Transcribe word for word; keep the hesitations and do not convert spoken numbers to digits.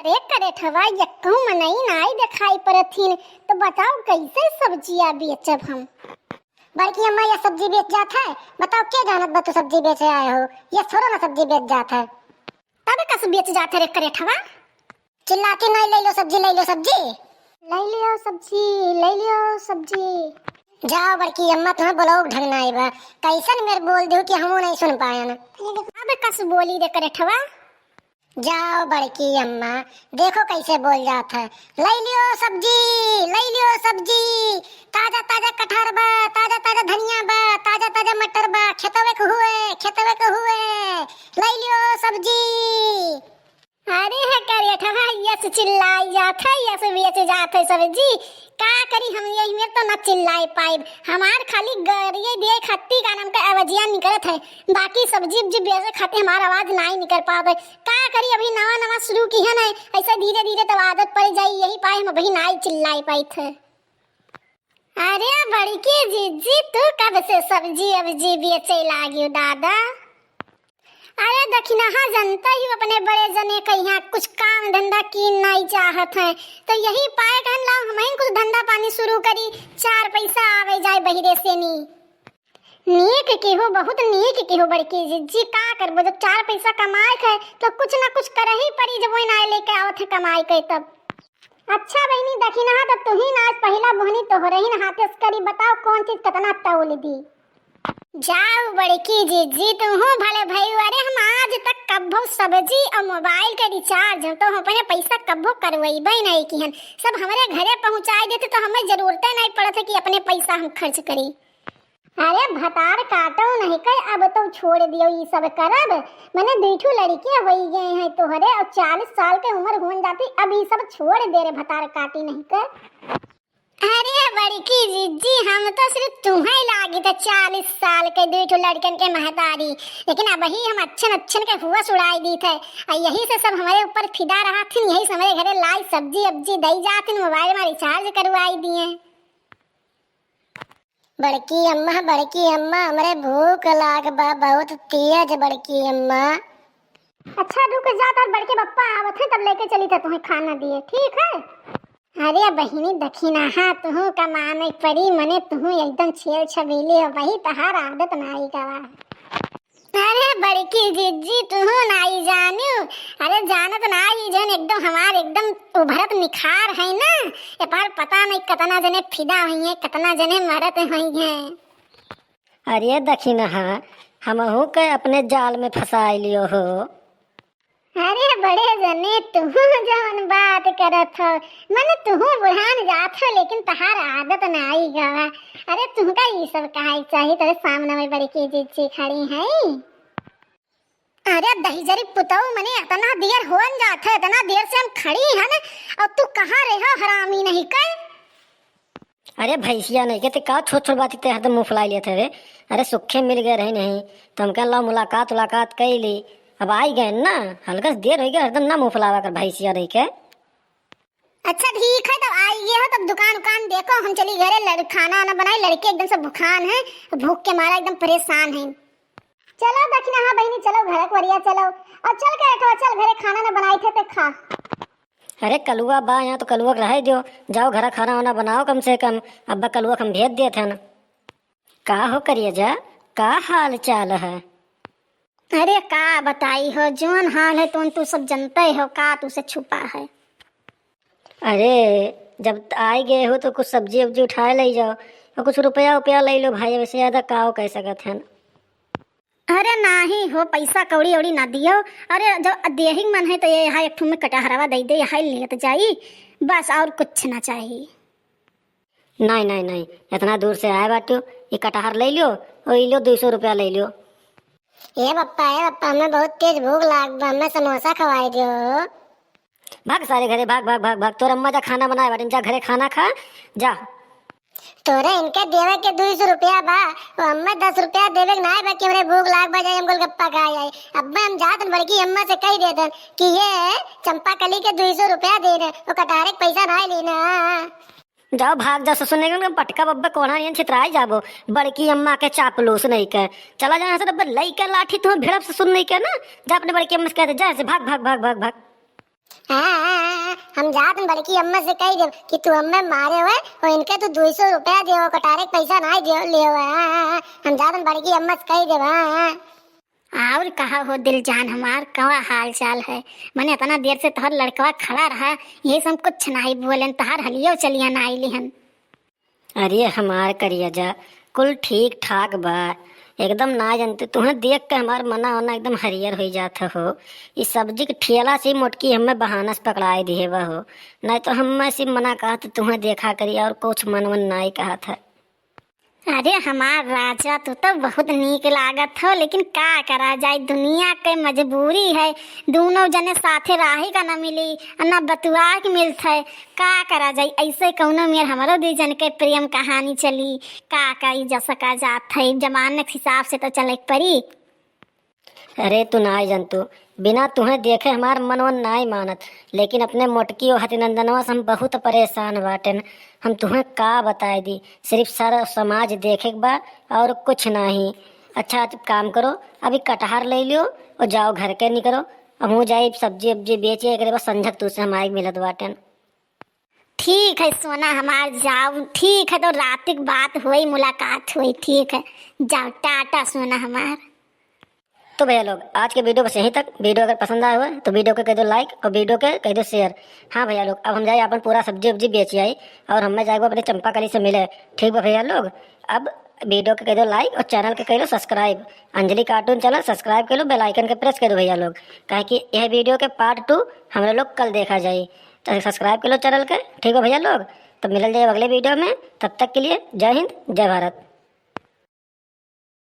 ए करेठवा, यक्कहू मनई नाई देखाई परत हीन, तो बताओ कैसे सब्जिया बेचब हम? बड़की अम्मा, ये सब्जी बेच जात है? बताओ, के जानत बा तू सब्जी बेचे आए हो? ये छोड़ो ना, सब्जी बेच जात है। तब कस बेच जात है रे करेठवा? चिल्ला के नहीं, "ले लो सब्जी, ले लो सब्जी।" ले लियो सब्जी, ले लियो सब्जी। जाओ बड़की अम्मा, तुम्हें बोलो ढंग ना आइबा। कैसन मेर बोल दू कि हमहू नहीं सुन पायन। अब कस बोली रे करेठवा? जाओ बड़की अम्मा, देखो कैसे बोल जात है, "ले लियो सब्जी, ले लियो सब्जी, ताजा ताजा कटहर बा, ताजा ताजा धनिया बा, ताजा ताजा मटर बा, खेतवे के हुए, खेतवे के हुए, ले लियो सब्जी।" अरे है करेठवा, यस चिल्लाई जात है, यस बेच जात है सब्जी। का करी हम, यही में तो ना चिल्लाई पाइब। हमार खाली गरिये दिए खत्ती का नाम का आवाजिया निकलत है, बाकी सब्जी उब्जी बेचे खातिर हमार आवाज नाई निकल पावत है। का करी, अभी नवा नवा शुरू किहन है, ऐसे धीरे धीरे तब आदत पड़ जाई, यही पाए हम अभी नाई चिल्लाई पाइत है। अरे बड़की जिज्जी, तू कब से सब्जी अब्जी बेचे लागियो दादा? अरे दखिनहा, जनता ही अपने बड़े जने के यहाँ कुछ काम धंधा की नाई चाहत है, तो यही पाए कहन लाओ हमहिन कुछ धंधा पानी शुरू करी, चार पैसा आवे जाए बहिरे से नी। नीक किहो, बहुत नीक किहो बड़की जिज्जी, का करबो, जब चार पैसा कमाए के है, तो कुछ ना कुछ करही पड़ी, जब वही नाई लेके आवत है कमाए के तब। अच्छा बहिनी, दखिनहा तो तुही ना, आज पहिला बोहनी तोहरे ही ना हाथे से करी, बताओ कौन चीज कितना तौल दी? जाओ बड़की जिज्जी, तुहू भले भई, अरे हम आज तक कब्बो सब्जी और मोबाइल के रिचार्ज हम तो हम अपने पैसा कब्बो करवैबे नहीं किहन, सब हमरे घरे पहुँचाए देते तो हमें जरूरते नहीं पड़त है कि अपने पैसा हम खर्च करी। अरे भतार काटो नहीं के, अब तो छोड़ दियो ई सब करब। मने दुई ठो लड़के होई गए हैं तोहरे, और चालीस साल के उम्र होन जाती, अब ई सब छोड़ दे रे भतार काटी नहीं के। अरे बड़की जिज्जी, हम तो सिर्फ तुम्हें लागी था चालीस साल के दुई ठो लड़कन के महतारी, लेकिन अब ही हम अच्छन अच्छन के हुआ उड़ाई दी थे। आ यही से सब हमारे ऊपर फिदा रहा थिन, यही से हमारे घरे लाई सब्जी अब्जी दई जातिन, मोबाइल में रिचार्ज करवाई दिए। बड़की अम्मा, बड़की अम्मा, हमरे भूख लाग बा बहुत तेज बड़की अम्मा। अच्छा रुक जा, तार बड़के बप्पा आवत हैं, तब लेके चली था तुम्हें खाना दिए, ठीक है? अरे बहिनी दखिनहा, तुहू कमाने पड़ी, मने तुहू एकदम छेल छबीली हो, वही तहार आदत नाई गवा। अरे बड़की जिज्जी, तुहू नाई जानियो। अरे जानत नाई, जौन एकदम हमार एकदम उभरत निखार है ना, ए पर पता नहीं कितना जने फिदा हुई हैं, कितना जने मरत हुई हैं। अरे दखिनहा, हमहू के अपने जाल में फंसाई लियो हो। अरे बड़े जने, तुहू जौन बात करत हो, मने तुहू बुढ़ान जात हो, लेकिन तहार आदत नाई गवा। अरे तुहका ई सब काहे चाहिए, तेरे सामने में बड़की जिज्जी खड़ी हैं। अरे दहिजरी पुतऊ, मने इतना देर होन जात है, इतना देर से हम खड़ी हन, और तू कहाँ रहे हो हरामी नहीं कर? अरे भैंसिया नहीं के, ते का छोट छोट बात ते हरदम मुँह फुलाई लेत है रे? अरे सुखे मिल गए रही नहीं, तो हम कहला मुलाकात उलाकात कई ली, अब आई गए ना, हल्का से देर हो गया, हरदम ना मुँह फुलावा कर भैंसिया नहीं के। अच्छा ठीक है, तब आई गए हो, तब दुकान उकान देखो, हम चली घरे, लड़-, खाना वाना बनाई, लड़के एकदम से भुखान है, भूख के मारा एकदम परेशान है। चलो दखिनहा बहिनी, चलो घर के वरिया चलो, और चल के रखो, चल घरे खाना ना बनाई थे ते खा। अरे कलुआ बा यहाँ तो कलुआ के रहे दियो, जाओ घरा खाना वाना बनाओ कम से कम, अब्बा कलुआ के हम भेज देत हन। का हो करिया जा, का हाल चाल है? अरे का बताई हो, जौन हाल है तौन तू सब जनते हो, का तू से छुपा है? अरे जब आई गए हो तो कुछ सब्जी उब्जी उठाए ले जाओ और कुछ रुपया उपया ले लो भाई, वैसे ज्यादा का हो कह सकत है ना। अरे नाही हो, पैसा कौड़ी औड़ी ना दियो। अरे जब देही मन है तो ये यहाँ एक ठो में कटहरवा दे दे, यहाँ लेत जाई, बस और कुछ ना चाहिए। नहीं नहीं नहीं, इतना दूर से आए बाटू, ये कटहर ले लियो और ये लो दो सौ रुपया ले लियो। ए बप्पा, ए बप्पा, हमें बहुत तेज भूख लाग बा, हमें समोसा खवाई दियो। भाग सारे घरे, भाग भाग भाग भाग, तोर अम्मा जा खाना बनाए बाटिन, जा घरे खाना खा, जा। तोरे इनके देवे के दो सौ रुपया बा, वो अम्मा दस रुपया देवे के नाय बा कि हमरे भूख लाग बा, जाए हम गोलगप्पा खाए आई। अब्बा हम जातन बड़की अम्मा से कही देतन कि ये चंपा कली के दो सौ रुपया दे रहे, वो कटहरे के पैसा नाय लेना। जाओ भाग जाओ ससुर नहीं के, पटका बब्बे कोढ़ा नियन छितराई जाबो, बड़की अम्मा के चापलूस नहीं के। चला जाओ यहाँ से, डब्बे लई के लाठी तुम्हें भिड़ब ससुर नहीं के ना, जा अपने बड़की अम्मा से कहते, जा यहाँ से, भाग भाग भाग भाग भाग। हाँ, हाँ, जातन बड़की अम्मा से कहि देब कि तू हम्मे मारे हुए और इनके तू दुई सौ रुपया देवो, कटारे के पैसा नाहीं देव, ले हुए। हाँ, हाँ, हाँ, हम जातन बड़की अम्मा से कहि देब। हाँ, हाँ। और कहा हो दिल जान हमार, कवा हाल चाल है? मने इतना देर से तोहर लड़कवा खड़ा रहा, यही से हम कुछ नाहीं बोलेन, तोहार हलियो चलिया नाहीं लिहन। अरे हमार करिया जा, कुल ठीक ठाक बा। एकदम नाहीं जनतू, तुहें देख के हमार मना ओना एकदम हरियर होइ जात हो। ई सब्जी के ठेला से मोटकी हम्मे बहाना से पकड़ाइ दिहे बा हो, नाहीं तो हम्मे से मना कहत तुहें देखा करी और कुछ मन वन नाहीं कहत है। अरे हमार राजा, तू तो बहुत नीक लागत हो, लेकिन का करा जाए, दुनिया के मजबूरी है। दूनों जने साथे राही का न मिली, न बतुआ के मिलत है। का करा जाए, ऐसे कौनो मेर हमरो दुई जन के प्रेम कहानी चली। का करी, जस का जात है, जमाने के हिसाब से तो चले के पड़ी। अरे तू नाहीं जनतू, बिना तुहें देखे हमार मन वन नाहीं मानत, लेकिन अपने मोटकी और हतिनंदनवा से हम बहुत परेशान बाटेन। हम तुहें का बताइ दी, सिर्फ सारा समाज देखे के बा और कुछ नाहीं। अच्छा, आज काम करो, अभी कटहर ले लियो और जाओ घर के निकरो। हमहूँ जाई सब्जी उब्जी बेचे, एकरे बाद संझक तू से हम आए मिलत बाटेन। ठीक है सोना हमार, जाओ, ठीक है, तो रातिक बात होई, मुलाकात होई, ठीक है, जाओ, टाटा सोना हमार। तो भैया लोग, आज के video बस यहीं तक। Video अगर पसंद आया हो तो video के कहि दो like और video के कहि दो share। हाँ भैया लोग, अब हम जाए अपन पूरा सब्जी उब्जी बेच आई और हमें जाए अपने चंपा कली से मिले। ठीक बा भैया लोग, अब video के कहि दो like और channel के कहि दो subscribe। अंजलि cartoon channel subscribe कइ लो, bell icon के press कइ दो भैया लोग, काहे कि यह video के part two हमरे लोग कल देखा जाई। तो subscribe कइ लो channel के, ठीक बा भैया लोग। तो मिलल जाए अगले video में, तब तक के लिए जय हिंद, जय भारत।